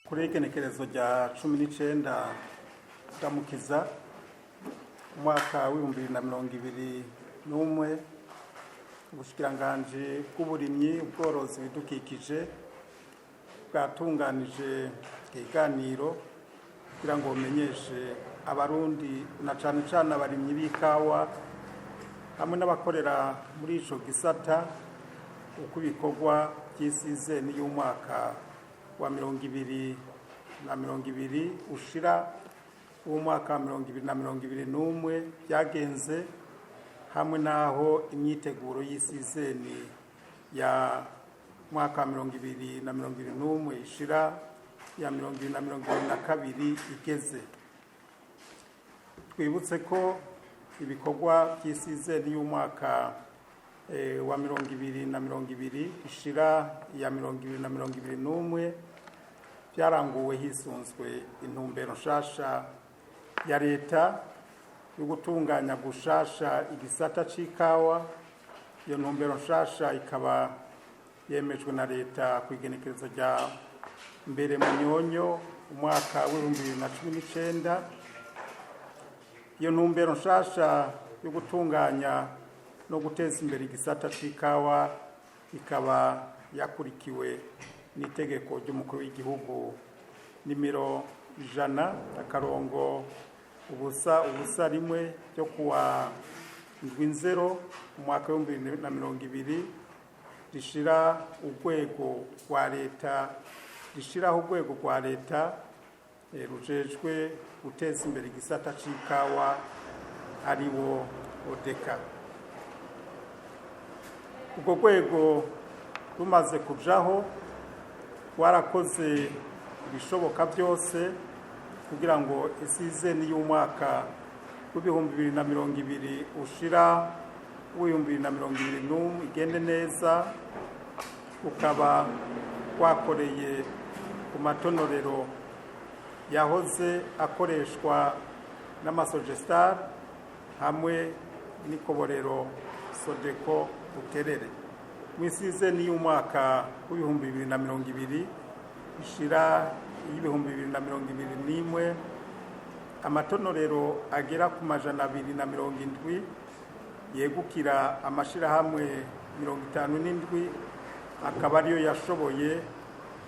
Kuri igenekerezo rya 19 Ndamukiza umwaka w'2021, ubushikiranganji bw'uburimyi, ubworozi, ibidukikije bwatunganije ikiganiro kugira ngo bumenyeshe Abarundi na cane cane abarimyi b'ikawa hamwe n'abakorera muri ico gisata uko ibikorwa vy'isizeni y'umwaka wa 2020 ushira w'umwaka wa 2021 vyagenze, hamwe n'aho imyiteguro y'isizeni ya mwaka wa 2021 ishira ya 2022 igeze. Twibutse ko ibikorwa vy'isizeni y'umwaka wa 2020 ishira ya 2021 vyaranguwe hisunzwe intumbero nshasha ya leta yo gutunganya gushasha igisata c'ikawa. Iyo ntumbero nshasha ikaba yemejwe na leta ku igenekerezo rya 1 Munyonyo umwaka w'2019. Iyo ntumbero nshasha yo gutunganya no guteza imbere igisata c'ikawa ikaba yakurikiwe n'itegeko ry'umukuru w'igihugu nimero 100-001 ryo kuwa 7 Nzero umwaka w'2020 rishira urwego rwa leta rishiraho urwego rwa leta rujejwe guteza imbere igisata c'ikawa, ariwo ODECA. Urwo rwego rumaze kujaho, rwarakoze ibishoboka byose kugira ngo isizeni y'umwaka w'2020 ushira w'2021 igende neza. Ukaba wakoreye ku matonorero yahoze akoreshwa n'amasogestar hamwe n'ikoborero Sodeko Buterere. Mu isizeni y'umwaka w'2020 ishira y'2021, amatonorero agera ku 270 yegukira amashirahamwe 57 akaba ariyo yashoboye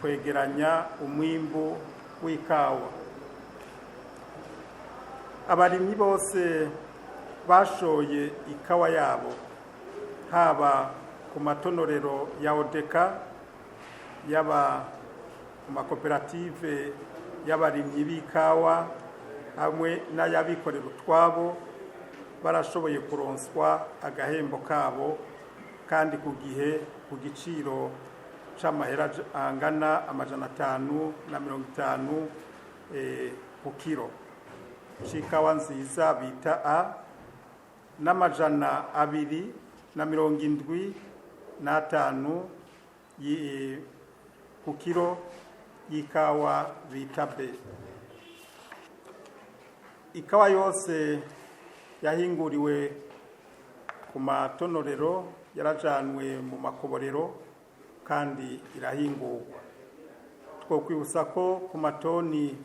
kwegeranya umwimbu w'ikawa. Abarimyi bose bashoye ikawa yabo, haba ku matonorero ya ODECA, yaba ku makoperative y'abarimyi b'ikawa hamwe n'ay'abikorera utwabo, barashoboye kuronswa agahembo kabo kandi ku gihe, ku giciro c'amahera angana 550 ku kiro c'ikawa nziza bita A n'275 ku kiro y'ikawa bita B. Ikawa yose yahinguriwe ku matonorero yarajanwe mu makoborero kandi irahingurwa. Twokwibutsa ko ku matoni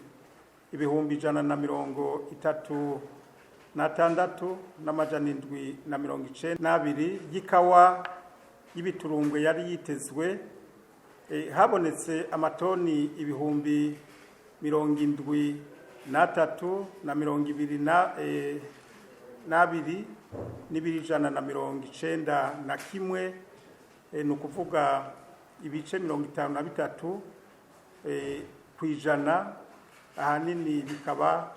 136,792 y'ikawa y'ibiturumbwe yari yitezwe, habonetse amatoni 73,022 n'ibiro 191, ni ukuvuga ibice 53 kw'ijana, ahanini bikaba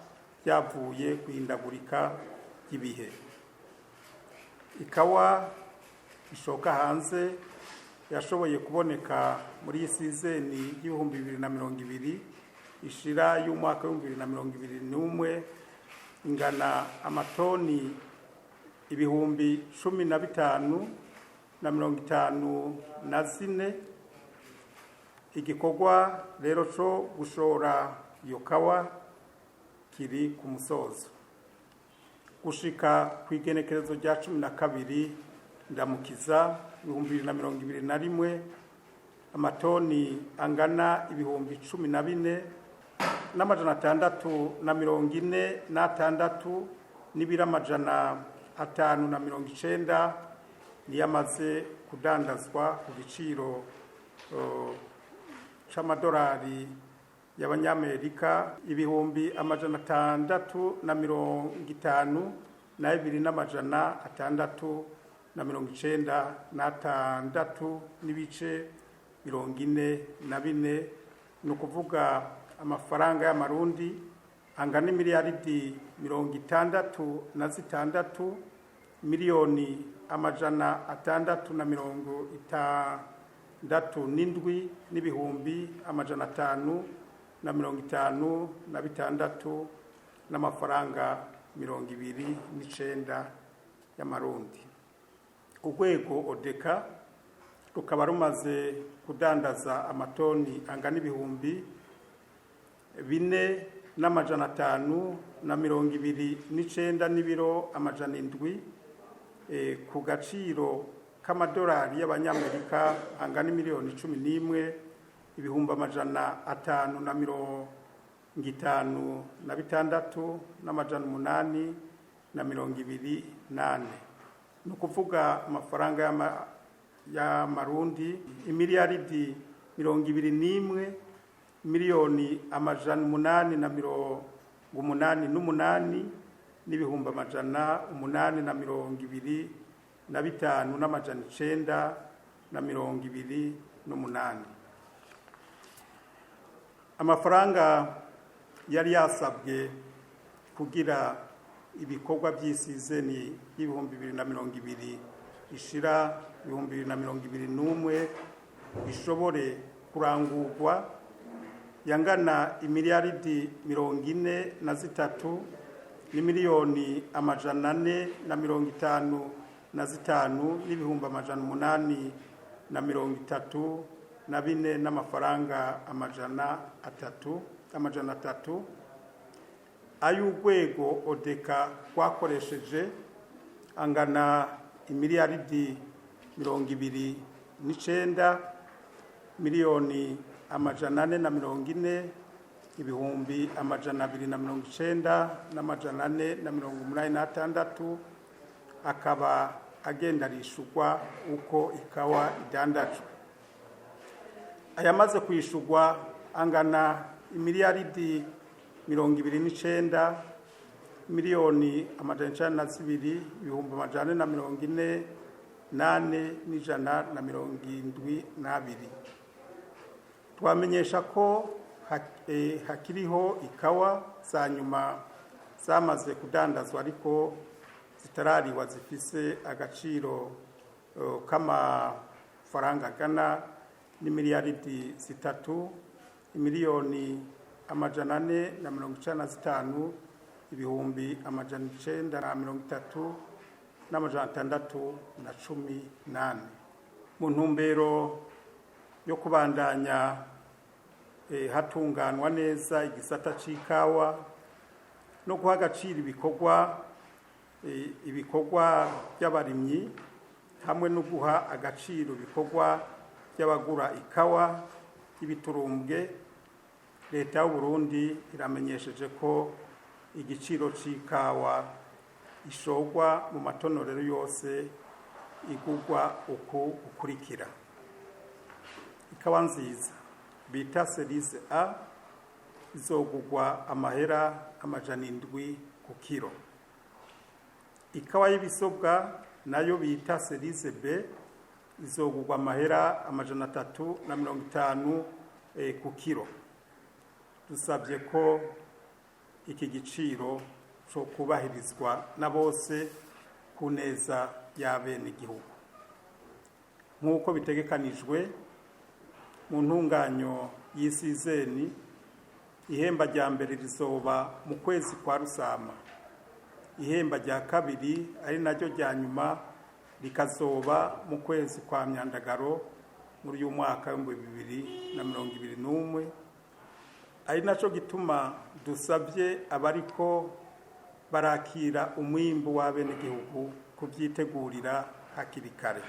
byavuye kwihindagurika ry'ibihe. Ikawa ishoka hanze yashoboye kuboneka muri iyi sizeni y'2020 ishira y'umwaka w'2021 ingana amatoni 15,054. Igikorwa rero co gushora iyo kawa kiri ku musozo. Gushika ku igenekerezo rya 12 Ndamukiza 2021. Amatoni angana 14,646 n'ibiro 590 niyo amaze kudandazwa ku giciro c'amadolari y'abanyamerika 652,696 n'ibice 44, ni ukuvuga amafaranga y'amarundi angana imiliyaridi 66 667 556 n'amafaranga 29 y'amarundi. Urwego ODECA rukaba rumaze kudandaza amatoni angana 4,529 n'ibiro 700 ku gaciro k'amadolari y'abanyamerika angana 11 556 824, ni ukuvuga amafaranga y'amarundi imiliyaridi 21 888 825 928. Amafaranga yari yasabwe kugira ibikorwa by'isizeni y'2020 ishira 2021 bishobore kurangurwa yangana imiliyaridi 43 455 834 n'amafaranga 300. Ay'urwego ODECA rwakoresheje angana imiliyaridi 29 440 290 486, akaba agenda arishurwa uko ikawa idandajwe. Ayamaze kwishurwa angana imiliyaridi 29 902 444 172. Twamenyesha ko hakiriho ikawa za nyuma zamaze kudandazwa ariko zitarariwa, zifise agaciro k'amafaranga agana n'imiliyaridi 3 495 930 614. Mu ntumbero yo kubandanya hatunganwa neza igisata c'ikawa no guha agaciro ibikorwa by'abarimyi hamwe no guha agaciro ibikorwa by'abagura ikawa y'ibiturumbwe, Leta y'u Burundi iramenyesheje ko igiciro c'ikawa ishorwa mu matonorero yose igurwa uku gukurikira: ikawa nziza bita cerise A izogurwa amahera 700 ku kiro, ikawa y'ibisobwa nayo bita cerise B izogurwa amahera 350 ku kiro. Dusabye ko iki giciro cyo kubahirizwa na bose ku neza y'abenegihugu nk'uko bitegekanijwe mu ntunganyo y'isizeni. Ihemba rya mbere rizoba mu kwezi kwa Rusama, ihemba rya kabiri ari naryo rya nyuma rikazoba mu kwezi kwa Myandagaro muri uyu mwaka w'2021. Ari naco gituma dusabye abariko barakira umwimbu w'abenegihugu kubyitegurira hakiri kare.